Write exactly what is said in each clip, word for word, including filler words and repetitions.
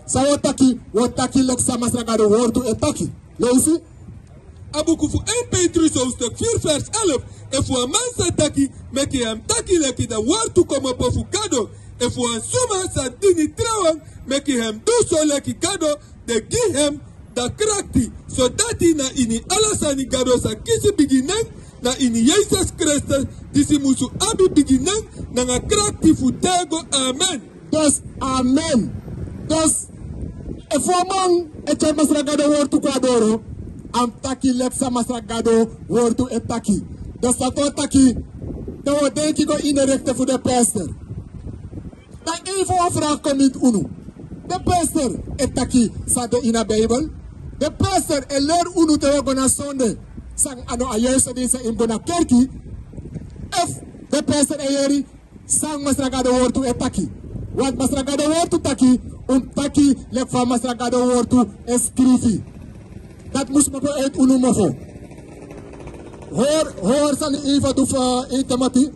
San wi o taki, wi o taki leki san Masra Gado wortu e taki. Leisi. A buku fu één Petrus hoofdstuk vier vers elf. Efu wan man sa taki, meki hem taki leki den wortu komopo fu Gado. Efu wan suma sa dini trawan, meki hem du so leki Gado den gi hem da krakti. Sodati na ini ala sani Gado sa kisi bigi nen, na ini Yesus Kristus, disi musu abi bigi nen nanga krakti fu tego. Amen. Dus, amen. Dus, efu wan man e tyari Masra Gado wortu kon na doro, a mus taki leki san Masra Gado wortu e taki. Dus dati wani taki, dan wi o denki go ini den rekte fu den pastor. Dan even wan vraag kon miti unu. Den pastor e taki san de ini a Bijbel? Den pastor e leri unu te wi o go na sonde san a no a juiste dei san yu mus go na kerki? Efu den pastor e yeri san Masra Gado wortu e taki? Want Masra Gado wortu taki, un mus taki leki fa Masra Gado wortu e skrifi. Dati mus kmopo uit unu mofo. Hori, hori san Eva du fu, eh, Timothy.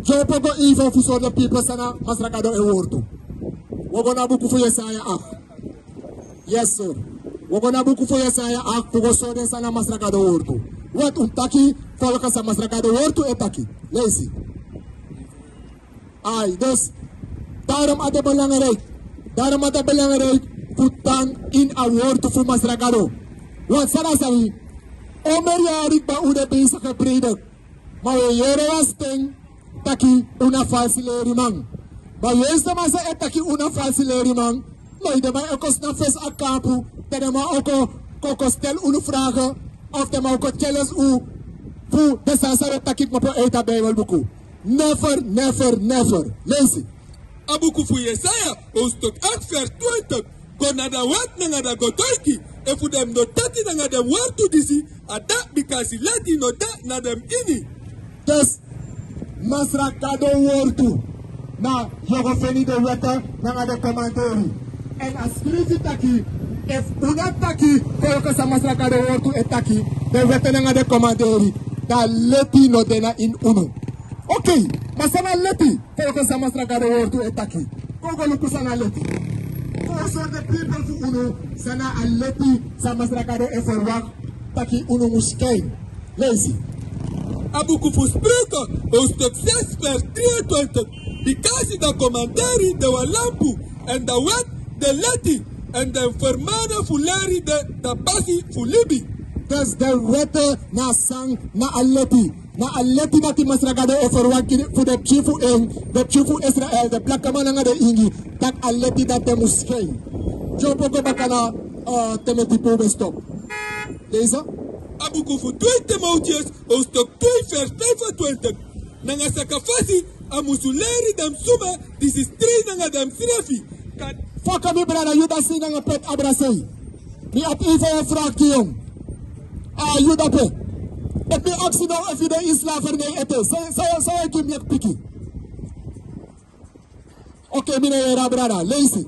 Dyompo go Eva fu sori den pipel san na Masra Gado e wortu. Wi o go na buku fu Yesaya afu. Yes, sir. Wi o go na buku fu Yesaya afu fu go sori den san na Masra Gado wortu. Want un mus taki folgens san Masra Gado wortu e taki. Leisi. Ai, dus, daarom a de belangrijk. Daarom a de belangrijk fu tan ini a wortu fu Masra Gado. Want san na sani, omeri yari kba un de bezig e predik. Ma wi e yere wan sten taki un na falsi leriman. Ma wi e si den man san e taki un na falsi leriman. No, den man e kon sna fesi a kampu, te den man o kon, kon, kon stel unu vragen, of den man o kon challenge un fu den sani san wi e taki kmopo uit a Bijbelbuku. Never, never, never. Leisi. A buku fu Yesaya, hoofdstuk acht vers twintig. Go na den wet nanga den godoiki, efu den no taki nanga den wortu disi, a dati bikasi leti no de na den ini. Dus, Masra Gado wortu na yu o go feni den wet nanga den komanderi. Èn a skrifi taki, efu un no taki folgens san Masra Gado wortu e taki, den wet nanga den komanderi, dan leti no de na ini unu. Oké, ma san na leti? Folgens san Masra Gado wortu e taki. Kon un go luku san na leti. Kon un sori den pipel fu unu san na a leti san Masra Gado e verwacht taki unu mus krijgen. Leisi. A buku fu Spreuken, hoofdstuk zes, vers drieëntwintig. Bikasi den komanderi de wan lampu, èn den wet de leti, èn den fermani fu leri de den pasi fu libi. Dus den wet na san? Na a leti. Na a leti dati Masra Gado e verwacht fu den pikin fu en, den pikin fu Israel, den blakaman nanga den ingi, taki a leti dati den mus krijgen. Dyompo go baka na, eh, Timothy fu un ben stop. Leisi. A buku fu twee Timotheus, hoofdstuk twee, vers vijfentwintig. Nanga sakafasi, a musu leri den suma disi strijdi nanga densrefi. Kan... Foka mi brada, yu dati sei nanga pet abra sei. Mi abi even wan vraag gi yu. A yu dape. Efu mi aksi now efu yu de ini slavernij ete, san, san, san yu e gi mi ete piki? Oké, mi no yere a brada. Leisi.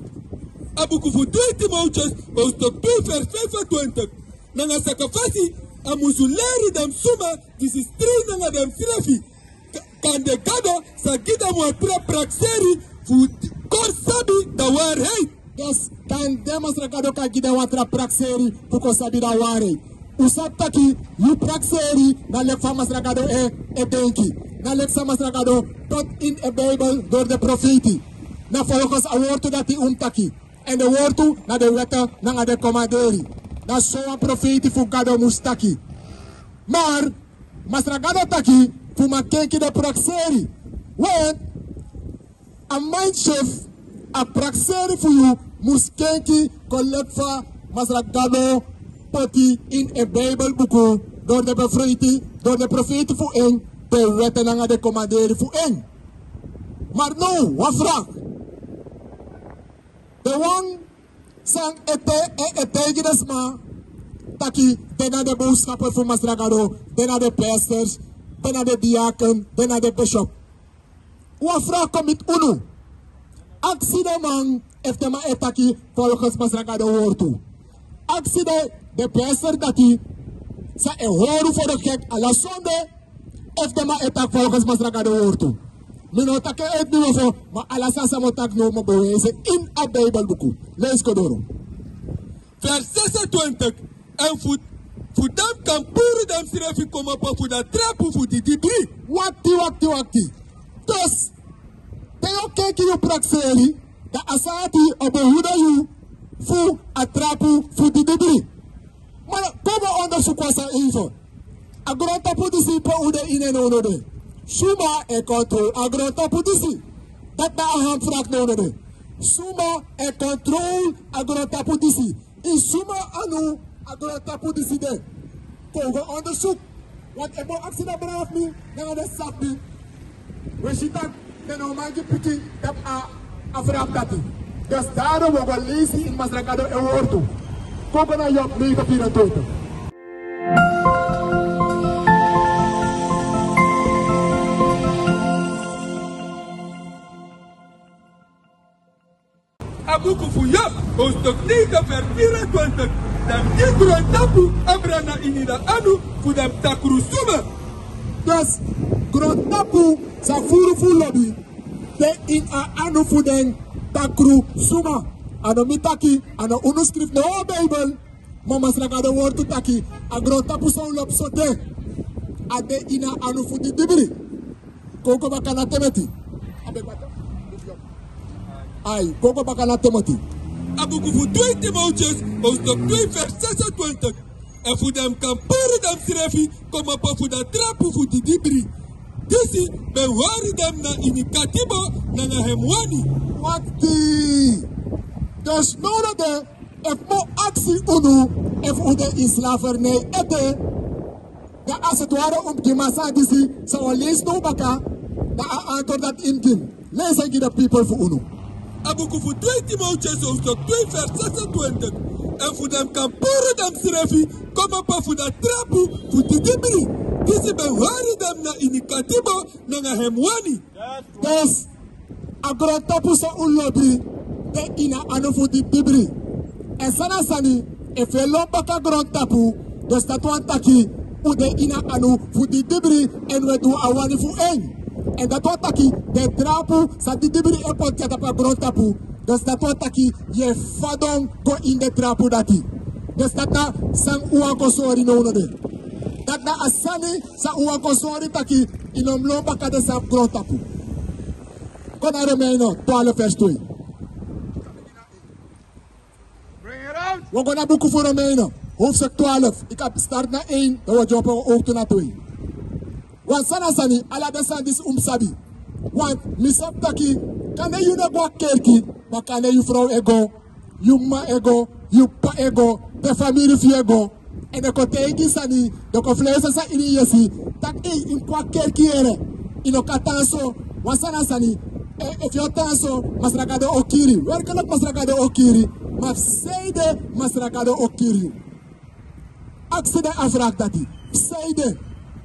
A buku fu twee Timotheus, hoofdstuk twee, vers vijfentwintig. Nanga sakafasi, a musu leri den suma disi strijdi nanga densrefi. Ka-, kande Gado sa gi den wan tra prakseri fu kon sabi den waarheid. Dus kande Masra Gado kan gi den wan tra prakseri fu kon sabi den waarheid. Un sabi taki yu prakseri na leki fa Masra Gado e, e denki. Na leki san Masra Gado poti ini a Bijbel dori den profeiti. Na folgens a wortu dati un mus taki. Èn den wortu na den wet nanga den komanderi. Na so wan profeiti fu Gado mus taki. Maar Masra Gado taki fu man kenki den prakseri. We, a mindset, a prakseri fu yu mus kenki kon leki fa Masra Gado poti ini a Bijbelbuku, dori den profeiti, dori den profeiti fu en, den wet nanga den komanderi fu en. Maar now, wan vraag. Den wan san e te-, e, e taigi den sma taki den na den boodschapper fu Masra Gado, den na den pastors, den na den diaken, den na den bishop. Wan vraag kon miti unu. Aksi den man efu den man e taki folgens Masra Gado wortu. Aksi den, den pastor dati san e hori un fu den gek ala sonde, efu den man e taki folgens Masra Gado wortu. Mi no taki uit mi mofo, ma ala sani san mi o taki now mi o bewijs en ini a Bijbelbuku. Leisi kon doro. Vers zesentwintig. En fu, fu den kan puru densrefi komopo fu a trapu fu didibri. Wakti, wakti, wakti. Dus, te yu o kenki yu prakseri, dan a sani dati o behuda yu fu a trapu fu didibri. Ma kon wi go ondersuku a sani even. A grontapu disi pe un de ini en nownow de. Suma e kontrol a grontapu disi? Dati na a hamvraag nownow de. Suma e kontrol a grontapu disi? Ini suma anu a grontapu disi de? Kon wi go ondersuku. Want efu un aksi den brada fu mi nanga den sisa fu mi, wi si taki den no man gi pikin tapu a, a vraag dati. Dus daarom wi o go leisi ini Masra Gado en wortu. Kon wi go na Job negen vierentwintig. A buku fu Job, hoofdstuk negen, vers vierentwintig. Dan gi grontapu abra na ini den anu fu den takru suma. Dus grontapu san furu fu lobi de ini a anu fu den takru suma. A no mi taki, a no unu skrifi na a Bijbel. Ma Masra Gado wortu taki, a grontapu san un lobi so de, a de ini a anu fu didibri. Kon wi go baka na Timoti. Ai, kon wi go baka na Timoti. A buku fu twee Timotheus, hoofdstuk twee, vers zesentwintig. En fu den kan puru densrefi komopo fu a trapu fu didibri. Disi ben hori den na ini katibo nanga hemwani. Wakti. Dus nownow de, efu mi o aksi unu efu un de ini slavernij ete, dan als het ware un bigin mi a sani disi san wi o leisi now baka, dan a antwoord dati yu mus gi mi. Leisi en gi den pipel fu unu. A buku fu twee Timotheus hoofdstuk twee vers zesentwintig. En fu den kan puru densrefi komopo fu a trapu fu didibri. Disi ben hori den na ini katibo nanga hemwani. Dus a grontapu san un lobi de ini a anu fu didibri. Èn san na sani, efu yu e lon baka grontapu, dus dati wani taki un de ini a anu fu didibri èn un e du a wani fu en. Èn dati wani taki den trapu san didibri e poti tapu a grontapu, dus dati wani taki yu e fadon go ini den trapu dati. Dus dati na san un wani kon sori nownow de. Dati na a sani san un wani kon sori taki yu no mus lon baka den sani fu grontapu. Go na Romeinen twaalf vers twee. Wi o go na buku fu Romeinen, hoofdstuk twaalf. Yu kan start na één, dan wi o dyompo owktu na twee. Wan sani na sani, ala den sani disi un mus sabi. Want mi sabi taki, kande yu no e go a kerki, ma kande yu frow e go, yu m'ma e go, yu p'pa e go, den famiri fu yu e go. Èn den kon taigi yu sani, den kon fluister sani ini yu yesi. Taki, ei, yu mus kon a kerki yere. Yu no kan tan so. Wan sani na sani, e, efu yu o tan so, Masra Gado o kiri. Werkelijk Masra Gado o kiri. Ma fu sanede Masra Gado o kiri yu? Aksi den a vraag dati. Fu sanede?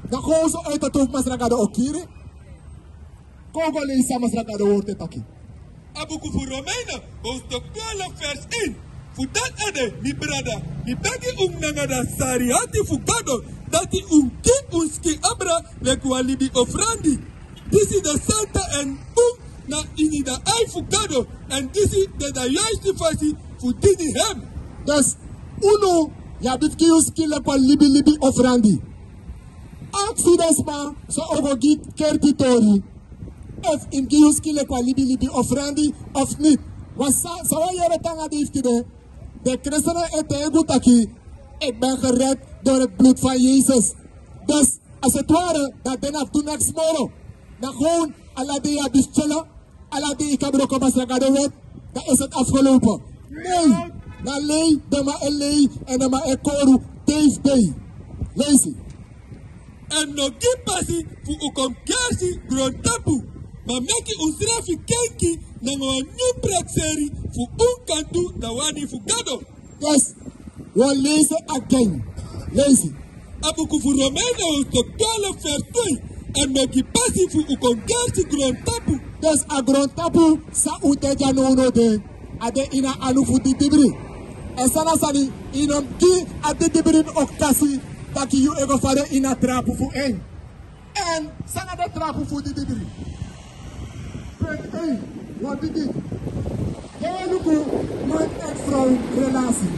Dan kon so uit a tu fu Masra Gado o kiri. Kon wi go leisi san Masra Gado wortu e taki. A buku fu Romeinen, hoofdstuk twaalf, vers één. Fu dati ede, mi brada, mi begi un nanga a sari ati fu Gado, dati un gi un skin abra leki wan libi ofrandi. Disi de santa èn bun na ini a ai fu Gado, èn disi de a juiste fasi fu dini hem. Dus unu, yu abi fu gi yu skin leki wan libilibi ofrandi. Aksi den sma san o go gi kerki tori efu yu mus gi yu skin leki wan libilibi ofrandi of niet. Want san, san wi e yere te nanga dei fu tide, den kristen e taigi un taki: ik ben gered door het bloed van Jezus. Dus als het ware, dan den no abi tu neks moro. Na gewoon ala dei yu abi fu tyele, ala dei yu kan broko Masra Gado wet, dan is het afgelopen. Nee, na lei den man e lei èn den man e kori yu dei fu dei. Leisi. Èn no gi pasi fu un kon gersi grontapu, ma meki unsrefi kenki nanga wan nyun prakseri fu un kan du a wani fu Gado. Yes, wi o leisi en again. Leisi. A buku fu Romeinen hoofdstuk twaalf vers twee. Èn no gi pasi fu un kon gersi grontapu. Dus a grontapu san un de dya nownow de, a de ini a anu fu didibri. Èn san na sani, yu no mus gi a didibri no okasi taki yu e go fadon ini a trapu fu en. Èn san na den trapu fu didibri? Ei, wan bigi. Te wi luku man èn frow relasi.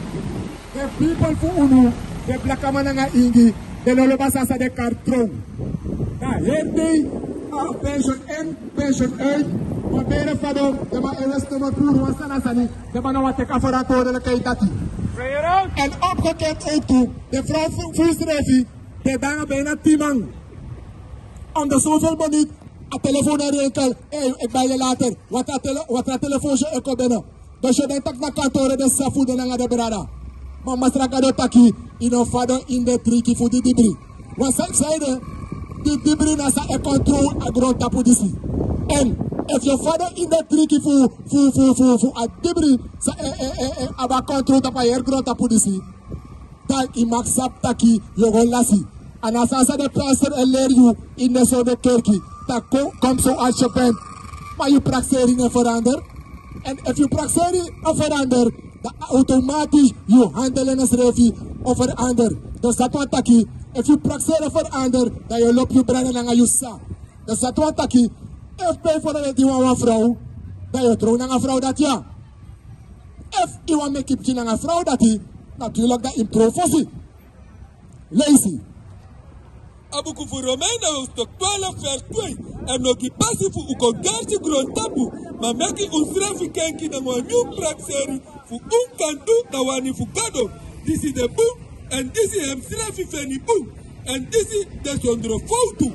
Den pipel fu unu, den blakaman nanga ingi, den no lobi a sani san den kari trow. Na heri dei, a pension in, pension uit. Wan bere fadon, den man e wesi nomor puru wan sani a sani, den man no wani teki a verantwoordelijkheid dati. En opgekend ook tu, den frow fu, fu yusrefi, den de nanga bijna tin man. Om de zoveel minuut, a telefoon e rinkel, ei, ik bel je later. Wat a tele-, wat a telefoon so e kon binnen. Dus yu denki taki na kantoro den sisa fu den nanga den brada. Ma Masra Gado taki, yu no fadon ini den triki fu di dibri. Wan sani san ede, di dibri na san e control a grontapu disi. En efu yu fadon ini den triki fu, fu, fu, fu, fu a dibri, san e, e, e, e, abi a control tapu a heri grontapu disi. Dan yu mag sabi taki yu o go lasi. A na sani san den pastor e leri yu ini den sonde kerki. Taki kon, kon so a shepen. Ma yu prakseri no e verander. En efu yu prakseri no e verander, dan automatisch yu handel en srefi o verander. Dus dati wani taki, efu yu prakseri o verander, dan yu o lobi yu brada nanga yu sisa. Dus dati wani taki, efu bijvoorbeeld yu wani wan frow, dan yu o trow nanga frow dati ya. Efu yu wani meki pikin nanga frow dati, natuurlijk dan yu mus trow fosi. Leisi. A buku fu Romein na hoofdstuk twaalf vers twee. En no gi pasi fu un kon gersi grontapu, ma meki unsrefi kenki nanga wan nyun prakseri fu un kan du na wani fu Gado. Disi de bun, en disi hemsrefi feni bun, en disi de sondro fowtu.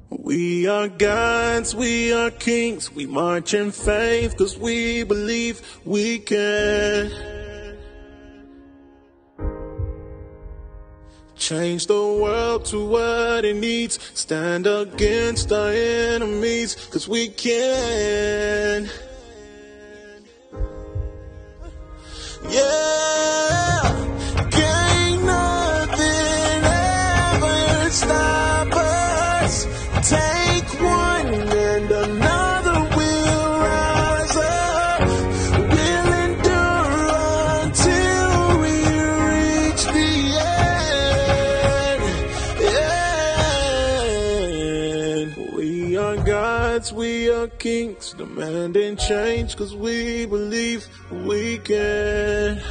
We are gods, we are kings, we march in faith 'cause we believe we can. Change the world to what it needs. Stand against our enemies, 'cause we can. Yeah, can't nothing ever stop us. Take one and another will rise up. We'll endure until we reach the end. Yeah. We are gods, we are kings, demanding change 'cause we believe we can.